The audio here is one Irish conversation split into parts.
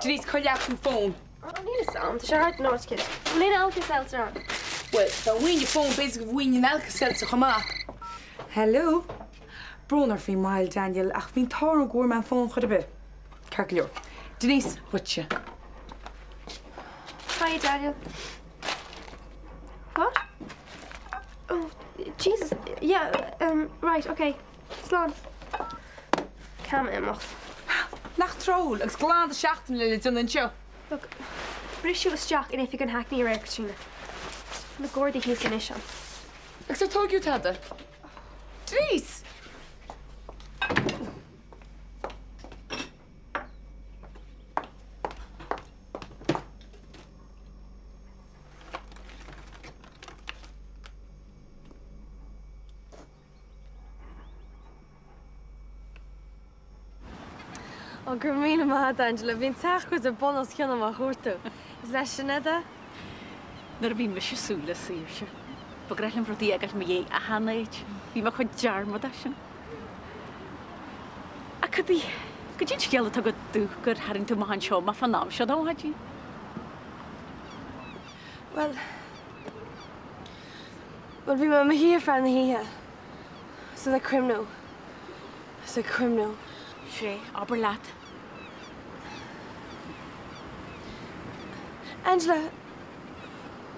Denise, cuir leat an fón. Níl fhios a'm, tá sé thart in áit éicint. Bhfuil aon Alka-Seltzer ann? Bhuel, dá bhfaighinn an fón, b'fhéidir go bhfaighinn an Alka-Seltzer chomh maith. Hello. Brón orm faoin moill, Daniel, ach bhí an t-ádh orm go bhfuair mé an fón chor ar bith. Ceart go leor. Denise, dhuitse. Hi, Daniel. What? Oh, Jesus, yeah, um, right, okay. Slán. Caithfidh mé imeacht. Nach tráthúil, agus glan do seachtaine le déanamh anseo. Look, briseadh isteach in oifig an Hackney aréir, Caitríona. Tá na Gardaí thíos anois ann. Agus ar tóigeadh tada? Denise! Ó, go raibh míle maith agat, Angela. Bhí an teach curtha bun os cionn agam á chuartú. Is le Sinéad é? Nuair a bhí mise ag súil le saoirse, ba ghnách liom rudaí a fhágáil i mo dhiaidh achan áit. Bhí mé chomh dearmadach sin. Ach cibé, goidé an scéal atá agat domh gur tharraing tú amach anseo mé fán am seo den mhaidin? Bhuel, bhuel, bhí mé i mo shuí ar feadh na hoíche, is ag cuimhniú, is ag cuimhniú. Sé, abair leat. Angela,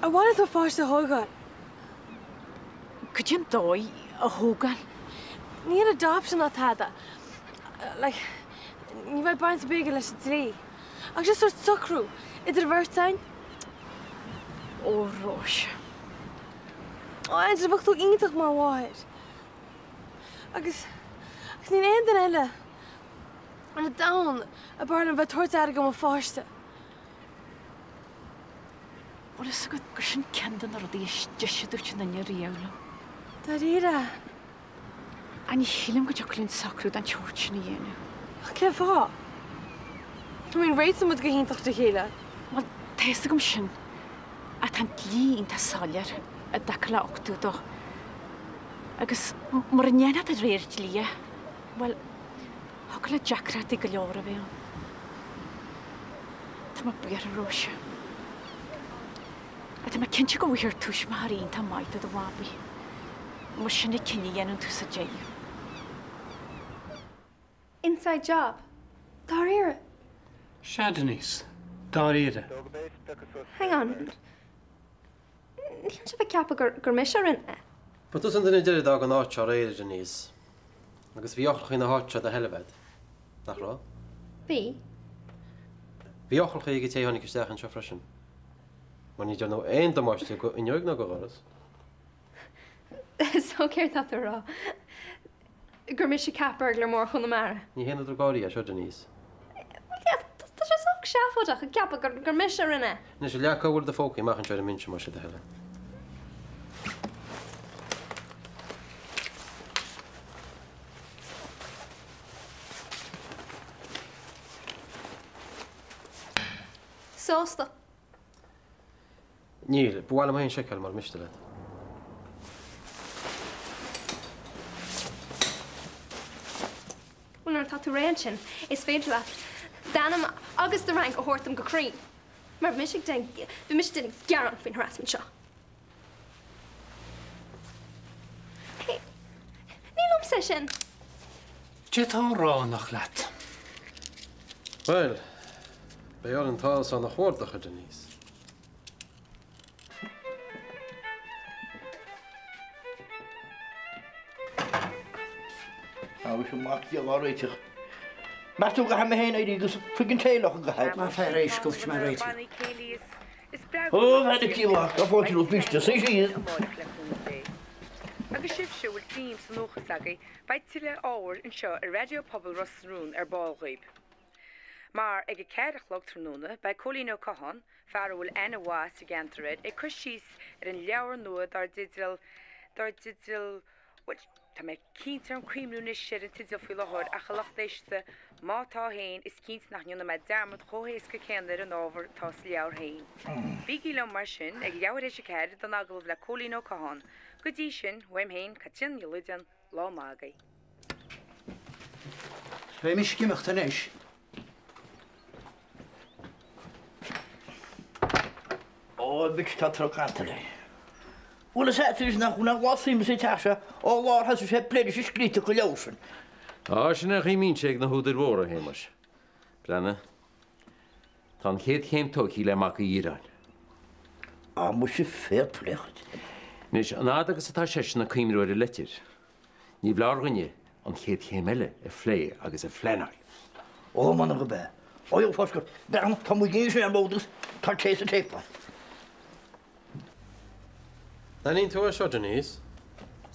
ar mhaith leat pháiste a thógáil? Cad é an dóigh a thógáil? Ní an adoption ná tada. Like, ní bheidh baint ar bith aige leis an dlí. Ach just sórt socrú idir an bheirt againn. Ó, Róise. Ó, Angela, bheadh tú iontach mar mháthair. Agus, agus níl aon duine eile ar an domhan ab fhearr liom bheith ag tabhairt aire do mo pháiste. Bhfuil fhios agat gur sin ceann de na rudaí is deise a dúirt aon duine riamh liom. Dáiríre? Ach ní shílim go dtiocfadh linn socrú den tsórt sin a dhéanamh. Ach cén fáth? I mean, réitíonn muid go hiontach le chéile. Bhuel, tá fhios agam sin. Ach tá an dlí iontach soiléir i dtaca le uchtú dó. Agus mura ndéanfá de réir dlí é, bhuel, thiocfadh le deacrachtaí go leor a bheith ann. Tá mé buartha, Róise. Ach tá mé cinnte go bhfaighfear tuismitheoirí iontach maith do do bhabaí. Más sin an cinneadh a dhéanann tú sa deireadh. Inside job. Dáiríre. Sea, Denise. Dáiríre. Hang on. Níl sibh ag ceapadh gur gur mise a rinne é? Ba tusa an duine deiridh a d'fhág an áit seo aréir, a Denise. Agus bhí eochrachaí na háite seo i do sheilbh agat, nach raibh? Bhí. Bhí eochrachaí ag an té a tháinig isteach anseo freisin. Mar ní dearnadh aon damáiste go fhuinneoig ná go dhoras. So céard tá tú a rá? Gur mise cat burglar mór Chonamara? Ní haon údar gáirí é seo, Denise. Bhuel, yeah, tá sé sách seafóideach ag ceapadh gur gur mise a rinne é. Anois, a leag cá bhfuil do phócaí amach anseo ar an mbinse, más é do thoil é. Sásta? Níl. Ba mhaith liom féin seiceáil mura miste leat. Bhuel, nuair atá tú réidh ansin, is féidir leat d'ainm agus do rank a thabhairt dom go cruinn. Mar bhí mise ag déanamh, bhí mise ag déanamh gearán faoin harassment seo. Hey, ní liomsa é sin! Cé tá a rá nach leat? Bhuel, beidh orainn an t-árasán a chuardach, a Denise. Tá mise mac Dé á réiteach. Meas tú go gcaithfidh mé féin éirí agus chuig an teaghlach a gcaithfidh? Má fear éisc go bhfuil mé réitithe. Ó, bhean a cíola, tá fáilte romhat bíste, suigh síos. Agus sibhse a bhfuil suim sa ndúchas agaibh, beidh tuilleadh ábhair anseo ar Raidió Pobail Ros na Rún ar ball dhaoib. Mar ag a 4 a chlog tráthnóna, beidh Cóilín Ó Catháin, fear a bhfuil aithne mhaith sa gceantar air, ag cur síos ar an leabhar nua dár dteideal, dár dteideal, bhuel, tá mé cinnte orm cuimhniú anois ar an teideal faoi láthair ach a lucht éisteachta, má tá féin, is cinnte nach ndéanfaidh mé dearmad chomh héasca céanna ar an ábhar atá sa leabhar féin. Bígí liom mar sin ag leathuair théis a 4 don agallamh le Cóilín Ó Catháin. Go dtí sin, uaim féin, Caitríona Ní Loideáin, lá maith agaibh. Beidh mise ag imeacht anois. Ó, a mhic, tá trucail air. Bhfuil fhios a't anois nach bhfuil aon lá suime sa teach seo ó lá ar thosaigh sé ag plé leis an scríteach go leabhar sin. Á, sin é an chaoi a mbíonn sé ag na húdair mhóra, a Shéamais. Breathnaigh. Tá an chéad chéim tógtha le Mac Uí Dhireáin. Á, muise, fair play dhuit. Anois, an fhad agus atá seisean ag cuimhniú ar an leitir, ní foláir dhuinne an chéad chéim eile a phlé agus a phleanáil. Ó, m'anam gurb ea. Ó, gheobhaidh foscadh. Breathnaigh, tá muid anois ar an mbóthar agus tá tae sa taephot. Aithníonn tú é seo, Denise?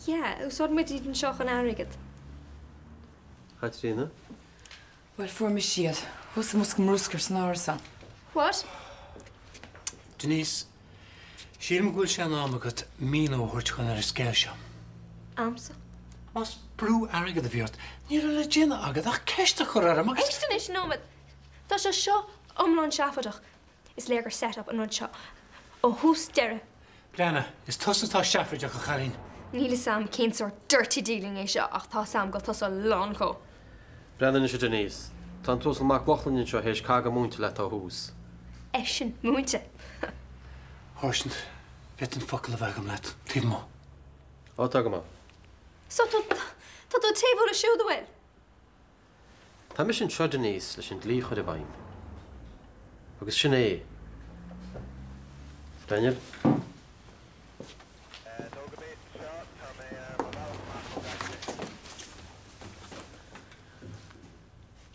Yeah, úsáideann muid iad anseo chun airgead. Chaitríona? Bhuel, fuair mise iad. Thuas i mbosca bruscair san árasán. What? Denise, sílim go bhfuil sé in am agat míniú a thabhairt dhúinn ar an scéal seo. A'msa? Más brú airgid a bhí ort, ní raibh le déanamh agat ach ceist a chur orm agus. Éist anois nóiméad! Tá sé seo iomlán seafóideach. Is léir gur set up an rud seo ó thús deireadh. Breathnaigh, is tusa atá seafóideach, a chailín. Níl fhios a'm cén sórt dirty dealing é seo ach tá fhios a'm go bhfuil tusa lán chomh. Breathnaigh anois a Denise, tá an tUasal Mac Lochlainn anseo théis cogadh múinte leat ó thús. Eisean múinte. Sháirsint, bhféadfainn focal a bheith agam leat taobh amuigh. Ó, tá go maith. So tá tú ag taobhú leo siúd, an bhfuil? Tá mise anseo, Denise, leis an dlí a chur i bhfeidhm. Agus sin é. Daniel?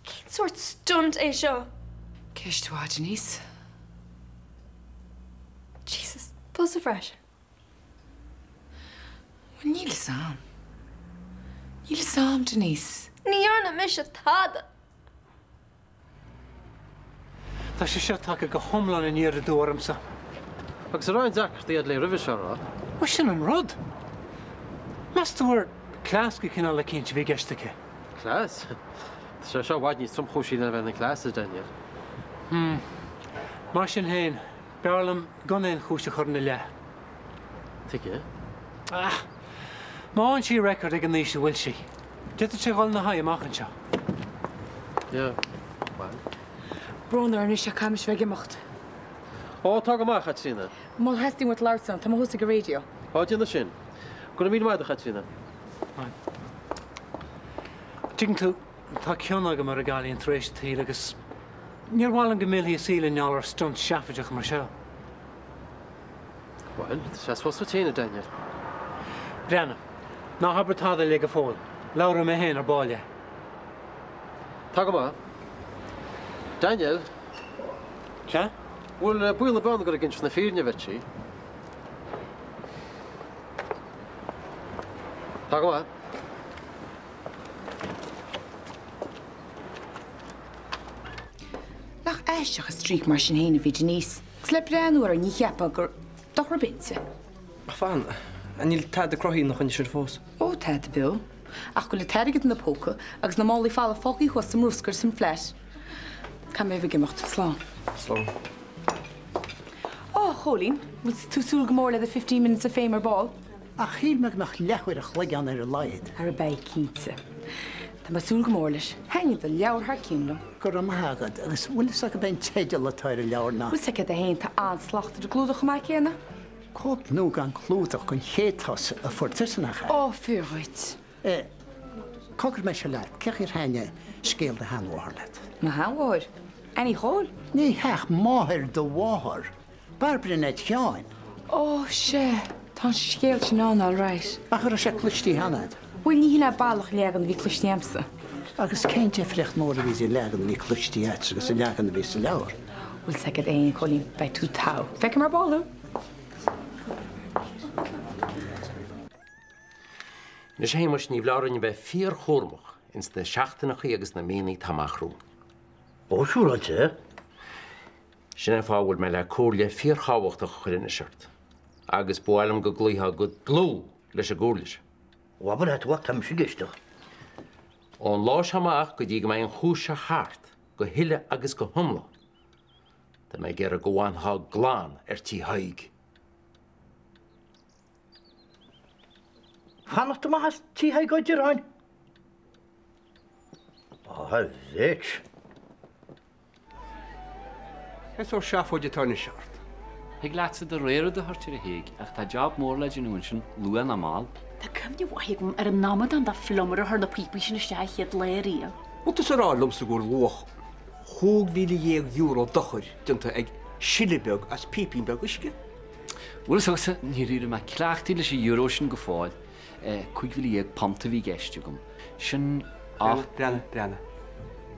Cén sórt stunt é seo? Ceist mhaith, Denise. Jesus, tusa freisin. Bhuel, níl fhios a'm. Níl fhios a'm, Denise. Ní dhearna mise tada. Tá sé seo tagtha go hiomlán aniar aduaidh ormsa. Agus an raibh aon deacrachtaí agat léi roimhe seo, an raibh? Bhuel, sin an rud. Meas tú ar cleas de chineál eicínt a bhí i gceist aici? Cleas? Tá sé seo i bhfad níos tromchúisí ná a bheith ina cleas, a Daniel. Hmm. Mar sin féin, B'fhearr liom gan aon chúis a chur ina leith. Tuige? Ah! Má fhaigheann sí record ag an aois a bhfuil sí, d'fhéadfadh sé dhul ina haghaidh amach anseo. Yeah, well. Brón orm anois ach caithfidh mise bheith ag imeacht. Ó, tá go maith, a Chaitríona. Má theastaíonn uait labhairt liom, tá mé thuas ag an raidió. Ó, déanfaidh sin. Go raibh míle maith agat, a Chaitríona. Tuigeann tú, tá cion agam ar an gcailín tar éis an tsaoil agus Níor mhaith liom go millfí a saol i ngeall ar stunt seafóideach mar seo. Bhuel, tá sé suas duit féin, a Daniel. Breathnaigh, ná habair tada léi go fóill. Labhróidh mé féin ar ball léi. Tá go maith. Daniel? Sea? Bhfuil baol ar bith ann gur ag insint na fírinne a bheadh sí? Tá go maith. Nach aisteach an stríoc mar sin féin a bhí Denise, agus le breathnú uirthi ní cheapfá gur dochar ar bith inti. Ach fan, níl tada cruthaithe ina choinne sin fós. Ó, tada beo. Ach go bhfuil an t-airgead ina póca agus na málaí folamh fágtha thuas sa mbruscar san flat. Caithfidh mé a bheith ag imeacht. Slán. Slán. Ó, a Chóilín, bhfuil tú ag súil go mór le do 15 minutes of fame ar ball? Ach shíl mé go mbeadh leathuair a chloig ann ar a laghad. Ara beidh, cinnte. Tá mé ag súil go mór leis. Thaitnigh do leabhar thar cionn liom. Go raibh maith agat. Agus bhfuil fhios agat cén teideal atá ar an leabhar ná. Bhfuil fhios agat é féin, tá an-slacht ar an gclúdach chomh maith céanna. Cóip nua gan clúdach den chéad tusa a fuair tusa, nach ea? Ó, fíor dhuit. Eh, cogar mise leat, cén chaoi ar thaitnigh scéal do sheanmháthar leat? Mo sheanmháthair? Annie Chóil? Ní hea, máthair do mháthar. Bairbre Ned Sheáin. Ó, sea, tá an scéal sin ann all right. Ach an raibh sé cloistí cheana agat? Bhuel, ní hin é baileach an leagan a bhí cloistí a'msa. Agus cén difríocht mór a bhí idir an leagan a bhí cloistí a'dsa agus an leagan a bhí sa leabhar? Bhfuil 's agat fhéin, Cóilín, beidh tú togha. Feicfidh mé ar ball thú. Anois, a Shéamais, ní foláir dúinn a bheith fíorchúramach ins na seachtaineachaí agus na míonnaí atá amach romhainn. Ó, siúráilte. Sin é an fáth a bhfuil mé le comhairle fíorthábhachtach a chur anois ort, agus ba mhaith liom go gcloífeá go dlúth leis an gcomhairle seo. Ó, abair leat, a mhac, tá mise ag éisteacht. Ón lá seo amach go dtí go mbeidh an chúis seo thart go huile agus go hiomlán, tá mé ag iarraidh go bhfanfá glan ar tí Thaidhg. Fanacht amach as tí Thaidhg Ó Direáin. Á, a bhitch. Cén sórt seafóid atá anois ort? Thig leatsa do rogha rud a thabhairt ar a Thaidhg ach tá job mór le déanamh ansin, luath ná mall. Tá cuimhne mhaith agam ar an amadán de phlumber a chuir na píopaí sin isteach an chéad lá riamh. Bhfuil tusa ag rá liomsa go bhfuil luach €15,000 dochair déanta ag sileadh beag as pípín beag uisce? Bhfuil fhios agatsa, níor éirigh mé cleachtaithe leis an euro sin go fóill. £15,000 a bhí i gceist agam. Sin ach. Breathnaigh, breathnaigh.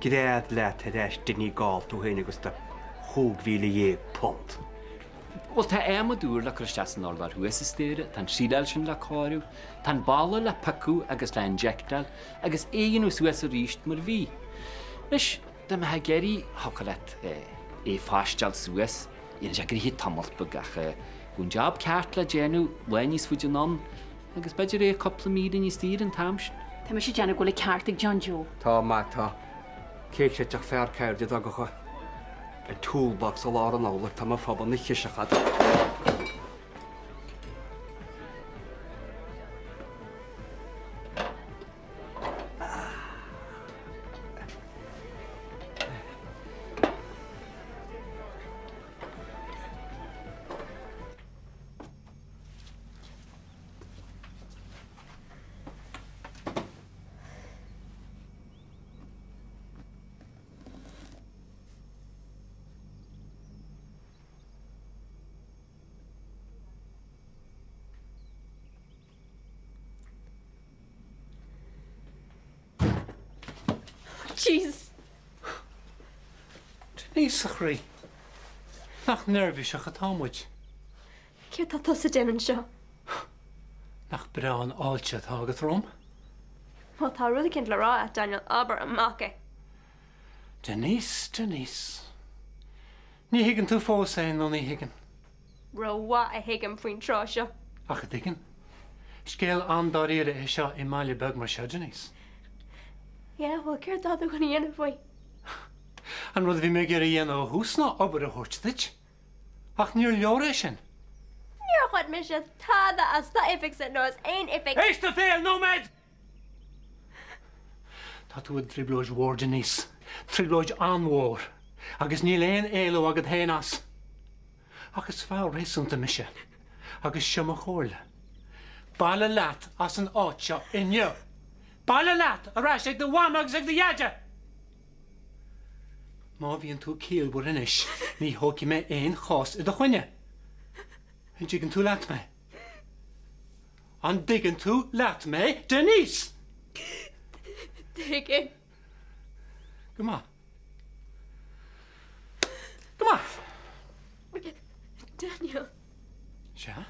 Gread leat ar ais Dinny Gall tú féin agus do £15,000. Bhuel, tá adhmad úr le cur isteach san urlár thuas, a stór, tá an tsíleáil sin le cóiriú, tá an balla le piocadh agus le injectáil agus é a dhéanamh suas arís mar a bhí. Anois, dá mbeifeá ag iarraidh, thiocfadh leat é a phaisteáil suas, dhéanfadh sé gnoithe tamalt beag ach bheadh an job ceart le déanamh lá níos faide anonn agus b'fhéidir é cúpla míle níos daoire an t-am sin. Tá mise ag déanamh go bhfuil an ceart ag John Joe. Tá, má tá. Cé chreidfeadh fear ceirde dá dtagadh a toolbox i lár an urláir, tá mo phobal na chiseach fhada. Jesus. Denise, a chroí. Nach neirbhíseach atá muid. Céard tá tusa ag déanamh anseo? Nach breá an fháilte atá agat romham? Má tá rud eicínt le rá agat, Daniel, abair amach é. Denise, Denise. Ní thuigeann tú fós é, nó ní thuigeann? Rómhaith a thuigim faoin tráth seo. Ach a dtuigeann? Scéal an-dáiríre é seo i mbaile beag mar seo, Denise. Yeah, bhuel, céard tá tú chun a dhéanamh faoi? An rud a bhí mé ag iarraidh a dhéanamh ó thús ná obair a thabhairt duit. Ach níor leor é sin. Níor ghoid mise tada as d'oifigse nó as aon oifig. Éist do bhéal nóiméad! Tá tú i dtrioblóid mhór, Denise. Trioblóid an-mhór. Agus níl aon éalú agat féin as. Ach is fear réasúnta mise. Agus seo mo chomhairle. Bailigh leat as an áit seo inniu! Bailigh leat ar ais ag do mhama agus ag do dheaide! Má bhíonn tú ciallmhar anois, ní thógfaidh mé aon chás i do choinne. An dtuigeann tú leat mé? An dtuigeann tú leat mé, Denise? Tuigim. Go maith. Go maith. Daniel. Sea?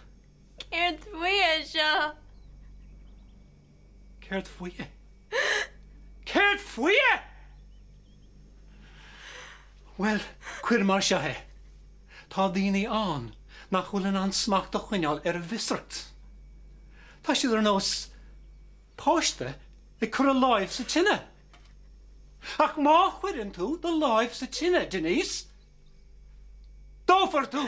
Céard faoi é seo? Céard faoi é? Céard faoi é? Bhuel, cuir mar seo é. Tá daoine ann nach bhfuil in ann smacht a choinneáil ar a bhfiosracht. Tá siad ar nós páiste ag cur a láimh sa tine. Ach má chuireann tú do láimh sa tine, Denise, dófar tú!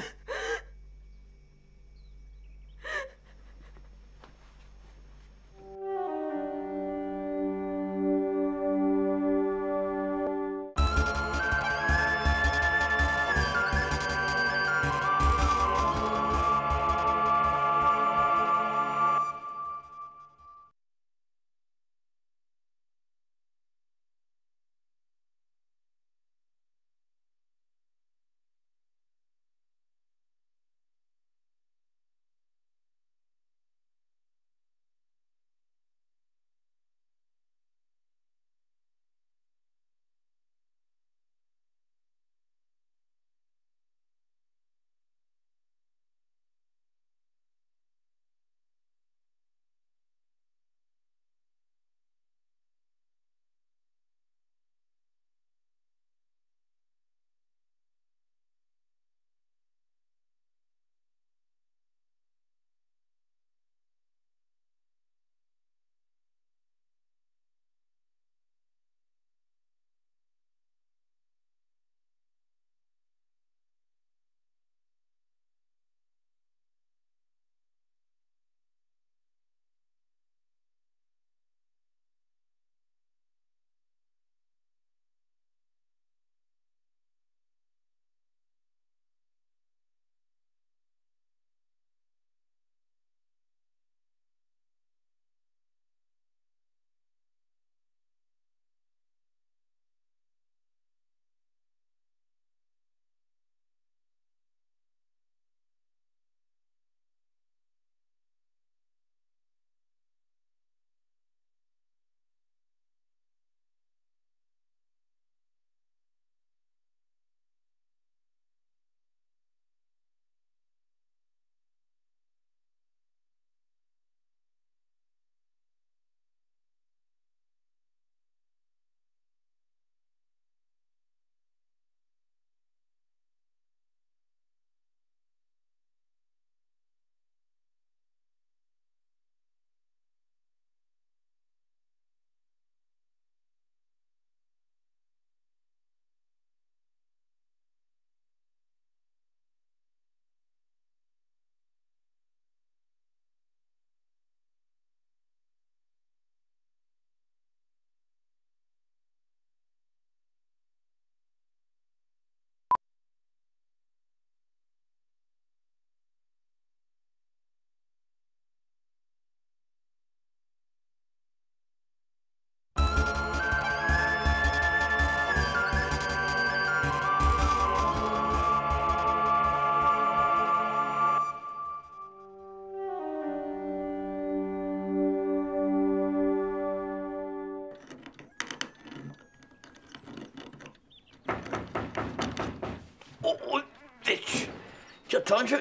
Cad tá anseo?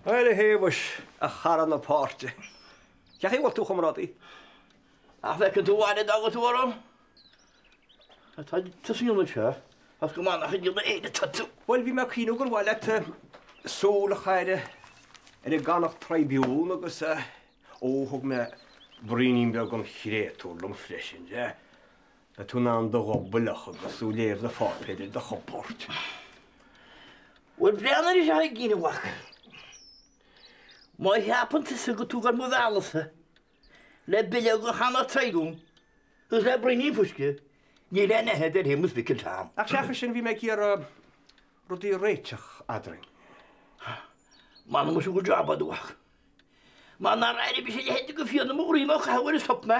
Bhuel, a Shéamais, a chara na páirte. Cén chaoi a bhfuil tú, a chomrádaí? Nach bhfeiceann tú an bhaile a d'fhága tú orm? Tá tusa in ionad seo, as go maith nach i ndiaidh na Éire atá tú. Bhuel, bhí mé ag cuimhniú gur mhaith leat súil a chaitheamh ar an gConnacht Tribune agus, ó, thug mé braoinín beag den chréatúr liom freisin, sea. Beidh tú in ann do ghob a fhliuchadh agus tú ag léamh na pháipéir ar do chompord. Bhuel, breathnaigh air seo a Thaidhgín, a mhac. Má cheapann tusa go tú ar mo mhealladh-sa le bileog den Chonnacht Tribune agus le braoinín fuisce, níl aon aithne agat ar Shéamus Mhicil Tom. Ach seachas sin, bhí mé ag iarraidh rudaí a réiteach eadrainn. M'anam muise go jab a'd, a mhac. Mar nár airigh mise a leithéid de phian i mo dhroim ó caitheadh ar an stop mé,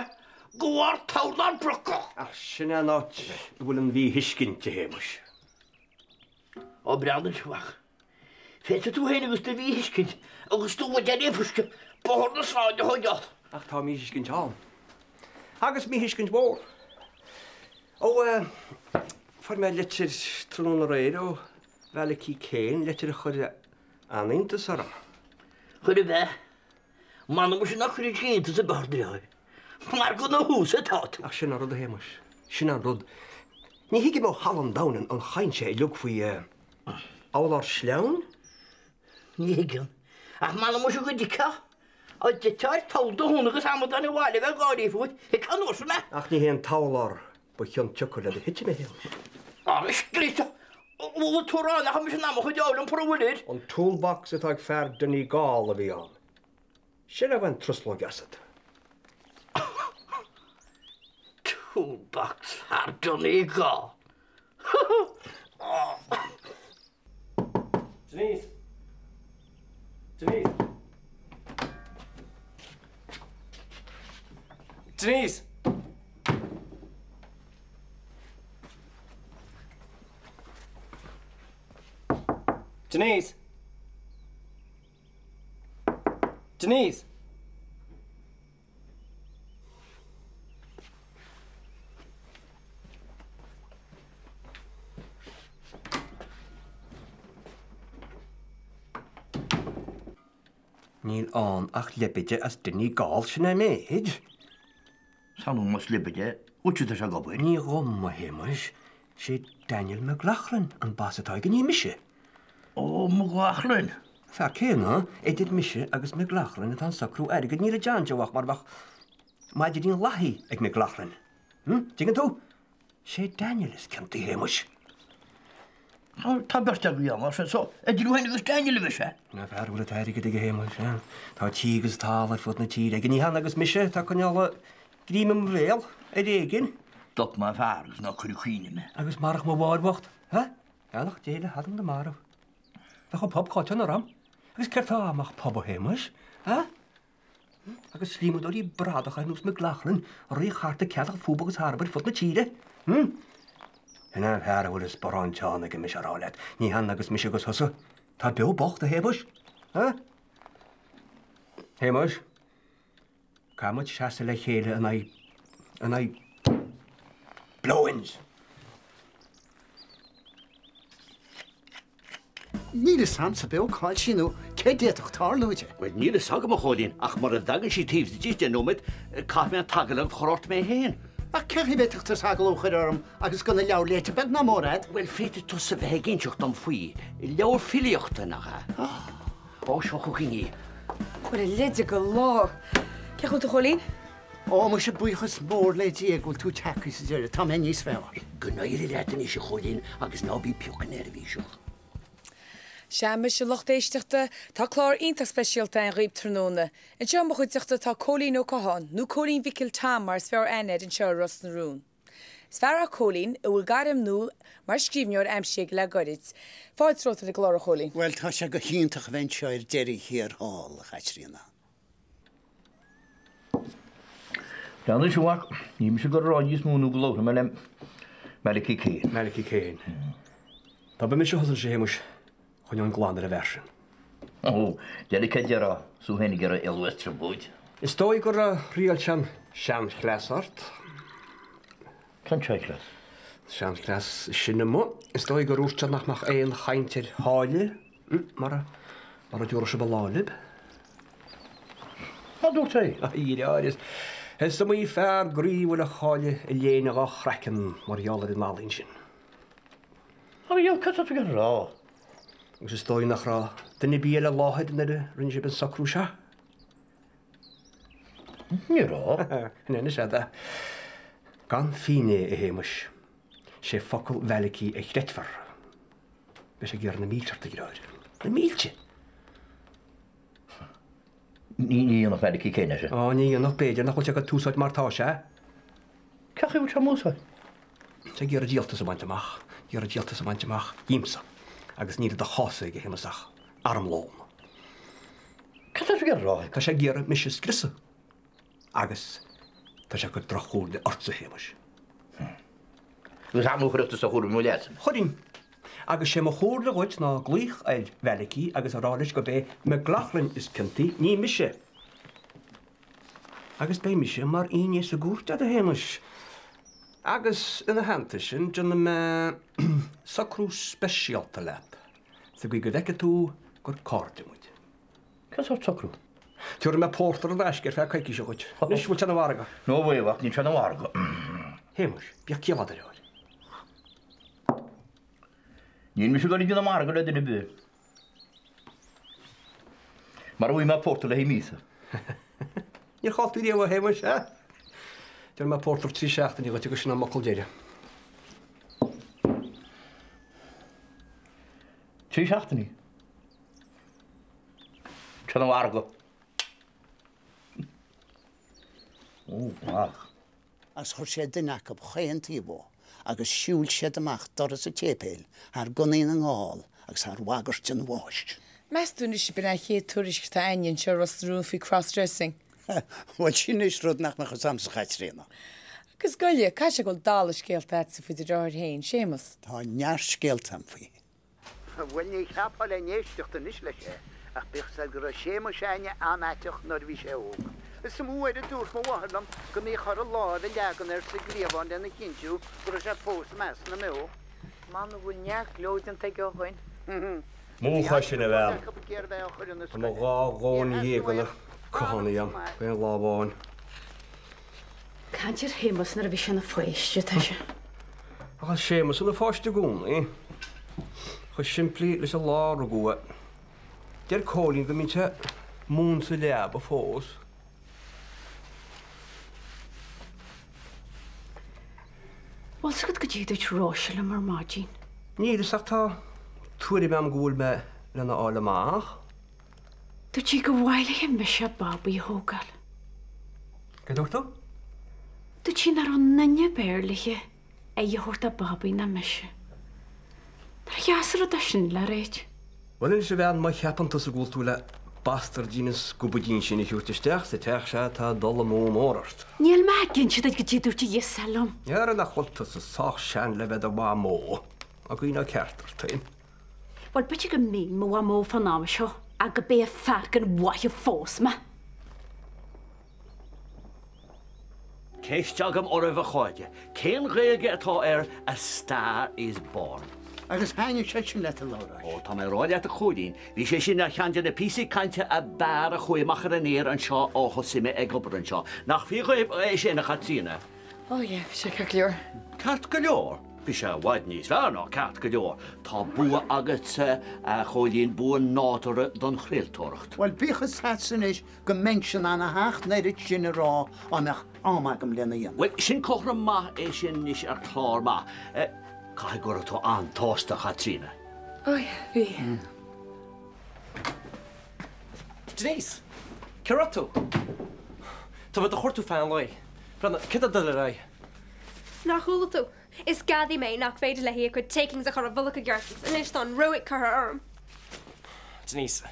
de bharr t-urlár brocach! Ach sin é an áit a bhfuil an mhíthuiscint, a Shéamuis. Ó, breathnaigh anseo, a mhac. Féadfaidh tú féin agus do mhíthuiscint agus do bhuidéal fuisce bóthar na sráide a thógáil. Ach tá míthuiscint ann. Agus míthuiscint mhór. Ó, fuair mé litir tráthnóna aréir ó Mhalachy Kane, litir a chuir an-iontas orm. Chuir ab ea? M'anam muise ná cuireann sé iontas ar bith ort a dheartháir. Mar gur ina thús atá tú. Ach sin an rud, a Shéamais. Sin an rud. Ní thuigim ó thalamh an domhain an chaint seo uilig faoi urlár sleamhain. Ní thuigim. Ach m'anam muise go dtuigfeá. Dá dtitfeá ar thabhall do thóna agus amadáin an bhaile a bheith ag gáirí fút, thuigfeá an uair sin é. Ach ní hé an t-urlár ba chionsiocair le do thitim, a Shéamais. Á, scríosa! Bhfuil tú ag rá nach raibh mise in ann mo chuid ábhair iompar a bhfuil air? An toolbox atá ag fear Donegal a bhí ann. Sin a bhain truslóg asat. Toolbox fear Donegal. Denise! Denise! Denise! Denise! Denise! Níl ann ach leibide as Donegal, sin é an méid. Samhlaigh más leibide dhuitse atá sé ag obair. Ní dhom, a Shéamais. Sé Daniel McLaughlin an boss atá aige, ní mise. Ó, McLaughlin. Fear céanna, idir mise agus McLaughlin atá an socrú airgid, níl i John Joe ach mar bheadh maidrín lathaí ag McLaughlin. Hm? Dtuigeann tú? Sé Daniel is ciontaí, a Shéamais. Tá beirt agaibh ann, mar sin, so idir thú féin agus Daniel a bheidh sé. Sin é fear a bhfuil an t-airgead aige, a Shéamais, eh? Tá tí agus talamh ar fud na tíre aige. Ní hann agus mise atá ag coinneáil greim i mo bhéal, ar éigin. D'fhág mé fear agus ná cuireadh cuimhne mé. Agus marach mo mháthair bhocht, eh? Beannacht Dé le hanam na marbh. Bheadh an pub caillte anuraidh. Agus céard tá a'm ach pub a Shéamais, eh? Agus slíomadóirí bradacha ar nós McLaughlin ag rith thart ag ceannach fúb agus tharb ar fud na tíre. Hm? Sin é an fear a bhfuil an sparán teann aige mise a rá leat. Ní hann agus mise agus thusa. Tá beo bocht, a Shéamais. Eh? Shéamais? Caithfidh muid seasamh le chéile in aghaidh, in aghaidh blow-ins. Níl fhios a'msa beo cá'il sí nó céard d'fhéadfadh tarlú di. Bhuel, níl fhios agam, a Chóilín, ach mura dtagann sí taobh istigh de dheich nóiméad, caithfidh mé an t-agallamh a chur ort mé féin. Ach cén chaoi a bhféadfadh tusa agallamh a chur orm agus gan an leabhar léite beag ná mór a'd? Bhuel, féadfaidh tusa bheith ag inseacht dom faoi. Leabhar filíochta, nach ea? Ó, seo chugainn í. Bhuel, a leide go lá. Cén chaoi a bhfuil tú, a Chóilín? Ó, muise, buíochas mór le Dia go bhfuil tú tagtha sa deireadh. Tá mé níos fearr. Go n-éirí leat anois, a Chóilín, agus ná bí pioc neirbhíseach. Sea, muise, a lucht éisteachta, tá clár iontach speisialta againn dhaoibh tráthnóna. Anseo i mo chuideachta tá Cóilín Ó Catháin, nó Cóilín Mhicil Tom mar is fearr aithne air anseo i Ros na Rún. Is fear é Cóilín a bhfuil gairm nua mar scríbhneoir aimsithe aige le goirid. Fáilte romhat ar an gclár, a Chóilín. Bhuel, tá sé go hiontach a bheith anseo ar deireadh thiar thall, a Chaitríona. Anois, a mhac, níl mise ag dul a rá níos mó nó go labharfaidh mé le Malachy Kane. Malachy Kane. Dá mba mise thusa anois a Shéamuis, choinneoinn glan ar an bhfear sin. Ó, deir cad déarfá, 's thú féin ag iarraidh éalú as trioblóid. Is dóigh gur thriail sé an seanchleas ort. Cén seanchleas? Seanchleas sin amuigh. Is dóigh gur dhúirt sé nach mbeadh aon chaint ar tháille mara mara dtabharfadh sibh a lá libh. Ná dúirt é? A dheartháir, is iomaí fear groí a bhfuil a cháil i léine dhá chraiceann mar gheall ar an ealaín sin. Mar gheall cad tá tú ag rá? Agus is dóigh nach raibh duine ar bith eile i láthair nuair a rinne sibh an socrú seo. Ní raibh. Anois a'd é. Gan fínné, a Shéamais, sé focal Mhalachy a chreidfear. Beidh sé ag iarraidh na mílte ort, a dheartháir. Na mílte! Ní dhéanfadh Malachy céanna sin. Á, ní dhéanfadh, b'fhéidir, nach bhfuil sé agat t'úsáid mar tá sé. Cén chaoi a bhfuil sé m'úsáid? Tá sé ag iarraidh díoltas a bhaint amach, ag iarraidh díoltas a bhaint amach dhíomsa. Agus níl i do chás aige, a Shéamais, ach armlón. Cad tá tú ag rá? Tá sé ag iarraidh mise a scriosadh. Agus tá sé ag cur droch-chomhairle ortsa, a Shéamais. Agus an gcuirfeadh tusa chúram leat? Chuirfinn. Agus sé mo chomhairle dhuit ná glaoch ar Mhalachy agus a rá leis gurb é McLaughlin is ciontaí, ní mise. Agus beidh mise mar fhínné sa gcúirt a'd, a Shéamais. Agus ina theannta sin, déanfaidh mé socrú speisialta leat, sa gcaoi go bhfeicfidh tú gur cairde muid. Cén sórt socrú? Tabharfaidh mé pórtar in aisce ar feadh coicíse dhuit. Anois, bhfuil sé ina mhargadh? No way, a mhac, níl sé ina mhargadh. Shéamais, bíodh ciall a'd, a dheartháir. Níl mise ag dul ag déanamh margadh le duine ar bith. Mara bhfaighidh mé pórtar le haghaidh míosa. Níor chaill tú riamh, a Shéamais, a? Déanfaidh mé pórtar trí seachtainí dhuit agus sin an m'fhocal deiridh. Trí seachtainí? Sin an margadh. Ó, ach. Agus chuir sé duine acu chaon taobh dhó agus shiúil siad amach doras an tséipéil thar gunnaí na nGall agus thar bhagairt an bháis. Meas tú anois ab in an chéad tuairisc atá a'inne anseo i Ros na Rún faoi cross-dressing? Bhuel, sin anois rud nach mbeadh fhios a'msa, a Chaitríona. Agus goile, caithfidh sé go bhfuil dalladh scéalta a'dsa faoi do dheartháir féin, Séamus. Tá neart scéalta a'm faoi. Bhuel, ní cheapfá le n-éisteacht anois leis é, ach bíodh 's agat go raibh Séamus a'inne an-aiteach nuair a bhí sé óg. Is iomaí uair a dúirt mo mháthair liom go mbíodh uirthi láimh a leagan air sa gcliabhán lena chinntiú go raibh sé fós i measc na mbeo. M'anam go bhfuil neart gleo déanta aige ó shoin. Múch é sin, a bhean. Tá mo dhá dhóthain dhéag de na cothánaigh a'm d'aon lá amháin. Caint ar Shéamus nuair a bhí sé ina pháiste atá sé. Ach tá Séamus ina pháiste i gcónaí. Chomh simplí leis an lá a rugadh é. Deir Cóilín go mbíonn sé mún sa leaba fós. Bhfuil 's agat goidé a dúirt Róise liom ar maidin? Níl 'fhios ach tá tuairim a'm go bhfuil mé lena fháil amach. Dúirt sí gur mhaith léi mise Babaí a thógáil. Cad dúirt tú? Dúirt sí nach raibh aon duine ab fhearr léi aghaidh a thabhairt do Babaí ná mise. Nár dheas an rud é sin le ráit? Bhuel anois a bhean, má cheapann tusa go bhfuil tú le bastairdín an scubaidín sin a thabhairt isteach sa teach seo tá dul amú mór ort. Níl mé ag inse duit goidé a dúirt a ghirseach liom. Ara nach bhfuil tusa sách sean le bheith i do mhamó, ná cuimhneá ceart ort féin. Bhuel, b'fhéidir go mbeinn mo mhamó fán am seo ach go b'é fear gan mhaith a phós mé. Ceist agam oraibh a chairde, cén Ghaeilge atá ar A Star Is Born? Agus thaitnigh sé sin leat, a Labhráis? Ó, tá mé a rá leat a Chóilín, bhí sé sin ar cheann de na píosaí cainte ab fhearr a chuaigh amach ar an aer anseo ó thosaigh mé ag obair anseo. Nach fíor dhaoibh é sin, a Chaitríona? Oh yeah, bhí sé ceart go leor. Ceart go leor? Bhí sé i bhfad níos fearr ná ceart go leor. Tá bua agatsa, a Chóilín, bua nádúrtha don chraoltóireacht. Bhuel, bíodh fhios a'dsa anois go mbeinnse in ann a theacht an oiread sin a rá dá mbeadh am agam lena dhéanamh. Bhuel, sin cothrom maith é sin anois ar chlár maith. Caithfidh go raibh tú an-tsásta, a Chaitríona. Oh yeah, bhí. Denise! Cá raibh tú? Tá mé do chuartú feadh an lae. Breathnaigh, céard atá ag dul ar aghaidh? Nár chuala tú? Is gadaí mé nach féidir léi a cuid takings a chur i bhfolach i gceart agus anois tá an ruaig curtha orm. Denise,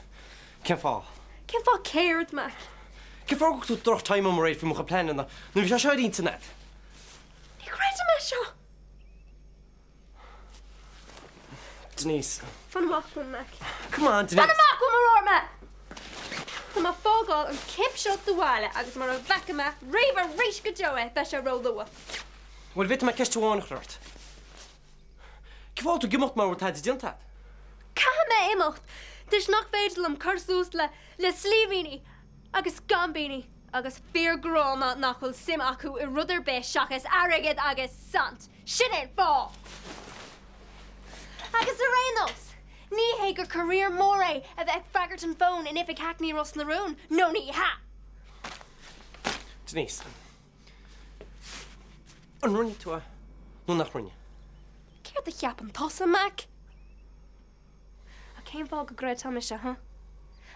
cén fáth? Cén fáth céard, Mac? Cén fáth gur thug tú droch time dom aréir faoi mo chuid pleananna nuair a bhí sé seo ar intinn agat? Ní chreidim é seo! Denise. Fan amach uaim, Mac. Come on, Denise. Fan amach uaim, a rá mé! Tá mé ag fágáil an cip seo sa bhaile agus mura bhfeice mé riamh arís go deo é, beidh sé ró-luath. Bhuel, bhféadfaidh mé ceist amháin a chur ort. Cén fáth a bhfuil tú ag imeacht mura bhfuil tada déanta agat? Caithfidh mé imeacht toisc nach féidir liom cur suas le le slímhíní agus gaimbíní agus fir gránna nach bhfuil suim acu i rud ar bith seachas airgead agus saint. Sin é an fáth! Agus ar aon nós, ní hé gur career mór é a bheith ag freagairt an fóin in oifig Hackney Ros na Rún, nó ní hea! Denise, an rinne tú é nó nach rinne? Céard a cheapann tusa, Mac? Ach cén fáth go gcreidfeá mise, huh?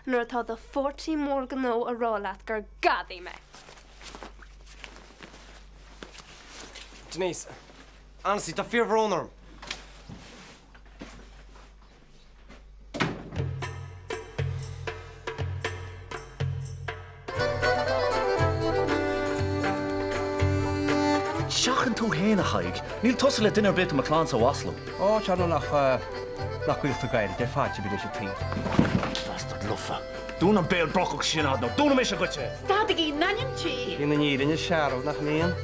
Nuair atá do pháirtí mór gnó a rá leat gur gadaí mé. Denise, honestly, tá fíorbhrón orm. Seachain tú fhéin, a Thaidhg. Níl tusa le duine ar bith de mo chlannsa a mhaslú. Ó, tá nó nach, nach gcuirfeadh tú gairid ar fad leis an tsaol. Bastard lofa. Dún an béal brocach sin a'd nó dúnfaidh mise dhuit é! Stadaigí, in ainm Dé! Bíonn an fhírinne searbh, nach mbíonn?